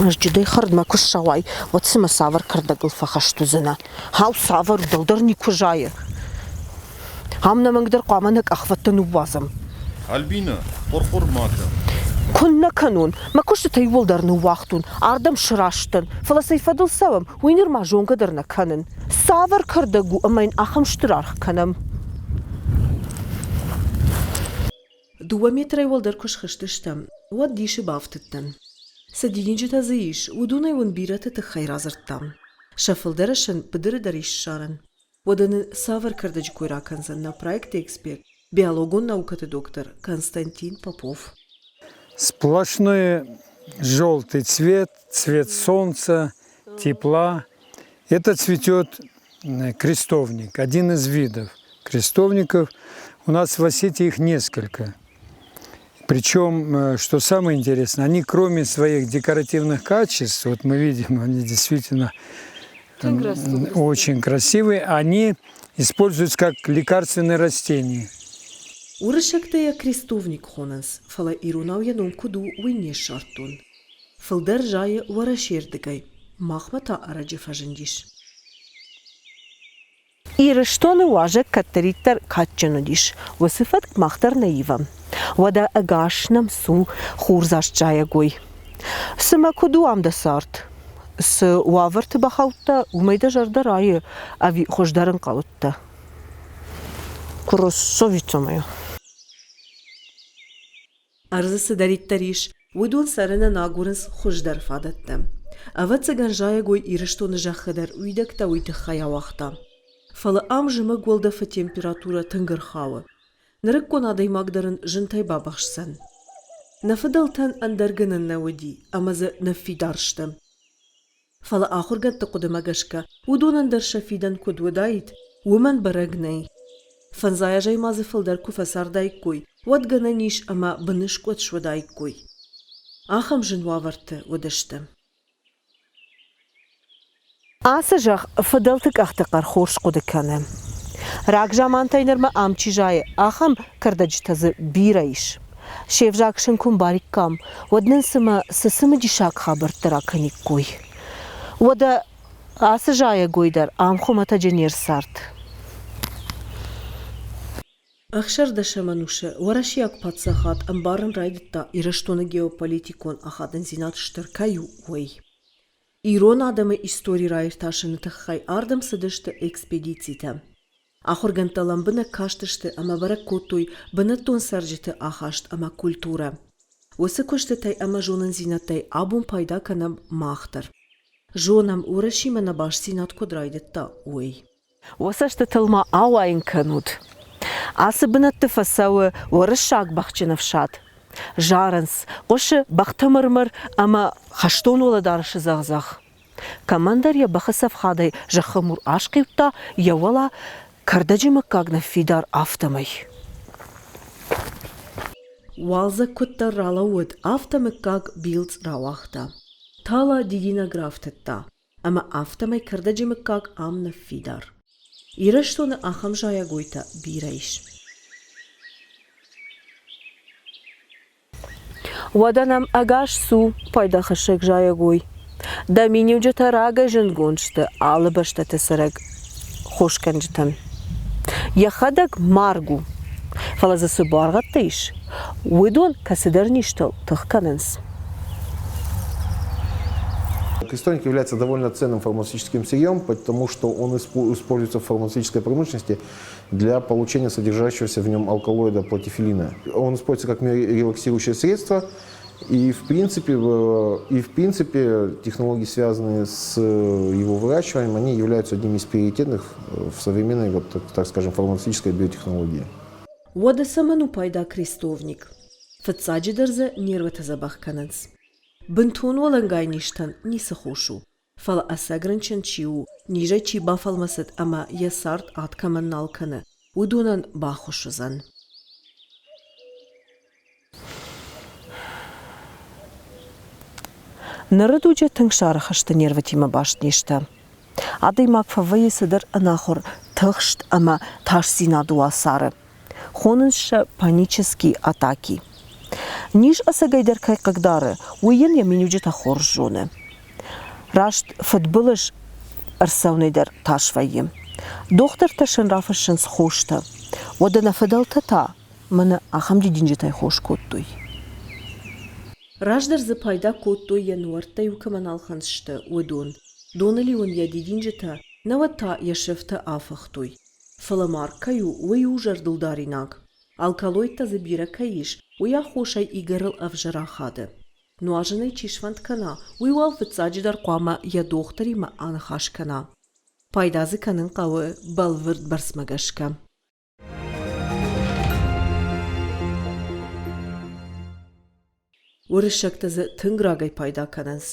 Ӕзджыдӕй хӕрдмӕ куы ссӕуай, уӕд цымӕ цавӕр кӕрдӕгыл фӕхӕст уыдзынӕ? Хау цавӕр у, дӕлдӕр никуы зайы. Ам нӕмӕнгдӕр хъуамӕ нӕ къахвӕдтӕ ныууадзӕм. Альбинӕ, хъуыр-хъуыр ма кӕн. Куыннӕ кӕнон, мӕ куыстытӕ иууылдӕр ныууагътон, ардӕм сырӕзтӕн, фӕлӕ цӕй фӕдыл цӕуӕм, уый нырма зонгӕ дӕр нӕ кӕнын. Цавӕр кӕрдӕг у ӕмӕ йын ахӕм стыр аргъ кӕнӕм? Дыууӕ метрӕй уӕлдӕр куы схызтыстӕм, уӕд дисы бафтыдтӕн. Цы дидинджытӕ дзы ис, уыдонӕй уын бирӕты тыххӕй радзырдтам. Сӕ фылдӕры сын быдыры дӕр ис ссарӕн. Уӕдӕ нын цавӕр кӕрдӕджы кой ракӕндзӕн нӕ проекты эксперт, биологон наукӕты доктор Константин Попов? Сплошной желтый цвет, цвет солнца, тепла. Это цветет крестовник, один из видов крестовников. У нас в Осетии их несколько. Причем, что самое интересное, они кроме своих декоративных качеств, вот мы видим, они действительно очень красивые, они используются как лекарственные растения. Уырыссӕгтӕ йӕ крестовник хонынц, фӕлӕ иронау йӕ ном куыд у, уый не ссардтон. Фылдӕр зайы Уӕрӕсейырдыгӕй, махмӕ та ӕрӕджы фӕзындис. Ирыстоны уазӕг кӕддӕриддӕр кадджын уыдис, уыцы фӕтк мах дӕр нӕ ивӕм. Уӕдӕ ӕгас нӕм цу, хурдзаст зайӕгой. Цымӕ куыд у ам дӕ цард? Цы уавӕрты бахаудтӕ, уымӕй дӕ зӕрдӕ райы ӕви хуыздӕр ӕнхъӕл уыдтӕ? Красавица моя! Ӕрдзы цыдӕриддӕр ис, уыдон цӕрынӕн агурынц хуыздӕр фадӕттӕ. Ӕвӕццӕгӕн, зайӕгой Ирыстоны зӕххы дӕр уидӕгтӕ уый тыххӕй ауагъта. Фӕлӕ ам зымӕг уӕлдӕфы температурӕ тынг ӕрхауы. Нырыккон адӕймаг дӕр ын зынтӕй бабыхсдзӕн. Нӕ фыдӕлтӕн ӕндӕр гӕнӕн нӕ уыди ӕмӕ дзы ныффидар сты. Фӕлӕ ахуыргӕндты хъуыдымӕ гӕсгӕ, уыдонӕн дӕр сӕ фидӕн куыд уыдаид, уымӕн бӕрӕг нӕй. Фӕндзай азӕй ма дзы фылдӕр куы фӕцардаиккой, уӕд гӕнӕн ис ӕмӕ быныскъуыд суыдаиккой. Ахӕм зын уавӕрты уыдысты. Ацы зӕхх фыдӕлты къӕхты хъӕр хорз хъуыды кӕны. Рагзамантӕй нырмӕ ам чи зайы, ахӕм кӕрдӕджытӕ дзы бирӕ ис. Се взаг сын куы мбариккам, уӕд нын цымӕ цы цымыдисаг хабӕрттӕ ракӕниккой? Уӕдӕ ацы зайӕгой дӕр ам хуымӕтӕджы не рцард. Ӕхсӕрдӕсӕм ӕнусы уӕрӕсейаг паддзахад ӕмбарын райдыдта Ирыстоны геополитикон ахадындзинад стыр кӕй у, уый. Ирон адӕмы истори раиртасыны тыххӕй ардӕм цыдысты экспедицитӕ. Ахуыргӕндтӕ лӕмбынӕг кастысты ӕмӕ бӕрӕг кодтой бынӕттон цӕрджыты ахаст ӕмӕ культурӕ. Уыцы куыстытӕй ӕмӕ зонындзинӕдтӕй абон пайда кӕнӕм мах дӕр. Зонӕм, Уӕрӕсимӕ нӕ бастдзинад куыд райдыдта, уый. Уӕ цӕстытыл ма ауайын кӕнут. Ацы бынӕтты фӕцӕуы уырыссаг бӕхджын ӕфсад. Зарынц, хъуысы бӕхты мыр-мыр ӕмӕ хӕстон уӕлӕдарӕсы дзӕгъ-дзӕгъ. Кӕмӕндӕр йӕ бӕхы цӕфхадӕй зӕххы мур асхъиудта, йӕ уӕлӕ кӕрдӕджы мыггаг ныффидар, афтӕмӕй. Уалдзӕг куыддӕр ралӕууыд, афтӕ мыггаг билцъ рауагъта. Тала дидинӕг рафтыдта, ӕмӕ афтӕмӕй кӕрдӕджы мыггаг ам ныффидар. Ирыстоны ахӕм зайӕгойтӕ бирӕ ис. Уӕдӕ нӕм ӕгас цу, пайдахӕссӕг зайӕгой. Дӕ миниуджытӕ рагӕй зындгонд сты алы бӕстӕты цӕрӕг хосгӕнджытӕн. Йӕхӕдӕг марг у, фӕлӕ дзы цы буаргъӕдтӕ ис, уыдон кӕцыдӕр низтыл тых кӕнынц. Крестовник является довольно ценным фармацевтическим сырьем, потому что он используется в фармацевтической промышленности для получения содержащегося в нем алкалоида платифилина. Он используется как релаксирующее средство, и в принципе технологии, связанные с его выращиванием, они являются одними из приоритетных в современной, вот, так скажем, фармацевтической биотехнологии. Уӕдӕ цӕмӕн у пайда крестовник? Фыццаджыдӕр дзы нервытӕ дзӕбӕх кӕнынц. Бынтон уӕлӕнгай низтӕн ницы хос у. Фӕлӕ ӕцӕг рынчын чи у, низӕй чи бафӕлмӕцыд ӕмӕ йӕ цард ад кӕмӕн нал кӕны, уыдонӕн баххуыс уыдзӕн. Ныры дуджы тынг сарӕх сты нервытимӕ баст низтӕ. Адӕймаг фӕвӕййы цыдӕр ӕнахуыр тыхст ӕмӕ тасдзинады уацары. Хонынц сӕ панические атаки. Низ ӕцӕгӕйдӕр кӕй хъыгдары, уый йын йӕ миниуджытӕ хорз зоны. Раст фыдбылыз ӕрцӕуынӕй дӕр тас вӕййы. Дохтыртӕ сын рафыссынц хостӕ. Уӕдӕ нӕ фыдӕлтӕ та мӕнӕ ахӕм дидинджытӕй хос кодтой. Раздӕр дзы пайда кодтой йӕ нуӕрттӕ-иу кӕмӕн ӕлхынцъ сты, уыдон. Доныл-иу ын йӕ дидинджытӕ, науӕд та йӕ сыфтӕ афыхтой. Фӕлӕ марг кӕй у, уый у зӕрдылдаринаг. Алкалоидтӕ дзы бирӕ кӕй ис, уый аххосӕй игӕрыл ӕвзӕр ахады. Нуазынӕй чи сфӕнд кӕна, уый уал фыццаджыдӕр хъуамӕ йӕ дохтыримӕ аныхас кӕна. Пайда дзы кӕнын хъӕуы бӕлвырд бӕрцмӕ гӕсгӕ. Уырыссӕгтӕ дзы тынг рагӕй пайда кӕнынц.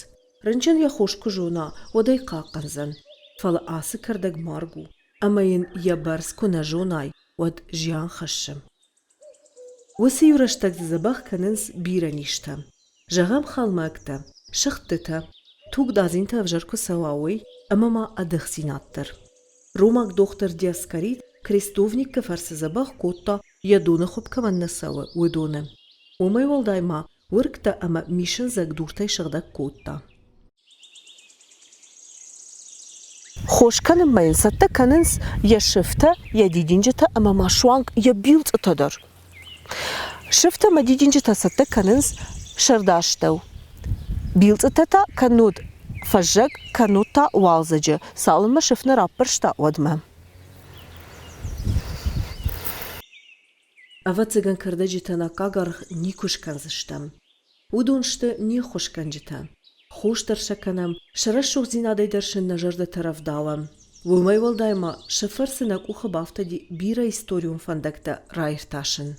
Рынчын йӕ хос куы зона, уӕд ӕй хъахъхъӕндзӕн. Фӕлӕ ацы кӕрдӕг марг у, ӕмӕ йын йӕ бӕрц куы нӕ зонай, уӕд зиан хӕссы. Уыцы иу рӕстӕг дзы дзӕбӕх кӕнынц бирӕ низтӕ. Зӕгъӕм, хӕлмӕгтӕ, сыгъдтытӕ, тугдадзинтӕ ӕвзӕр куы цӕуа, уый, ӕмӕ ма ӕдыхдзинад дӕр. Ромаг дохтыр Диаскорид крестовникы фӕрцы дзӕбӕх кодта, йӕ доны хуыпп кӕмӕн нӕ цӕуы, уыдоны. Уымӕй уӕлдай ма уыргтӕ ӕмӕ мисындзӕг дуртӕй сыгъдӕг кодта. Хос кӕнынмӕ йын цӕттӕ кӕнынц йӕ сыфтӕ, йӕ дидинджытӕ ӕмӕ ма суанг йӕ билцъытӕ дӕр. Сыфтӕ ӕмӕ дидинджытӕ цӕттӕ кӕнынц сӕрдастӕу. Билцъытӕ та кӕннод фӕззӕг, кӕннод та уалдзӕджы, цалынмӕ сыф нӕ раппӕрста, уӕдмӕ. Ӕвӕццӕгӕн кӕрдӕджытӕн аккаг аргъ никуы скӕндзыстӕм. Уыдон сты не ххуысгӕнджытӕ. Хос дӕр сӕ кӕнӕм, сӕ рӕсугъддзинадӕй дӕр сын нӕ зӕрдӕтӕ рӕвдауӕм. Уымӕй уӕлдай ма сӕ фӕрцы нӕ къухы бафтыди бирӕ историон фӕндӕгтӕ раиртасын.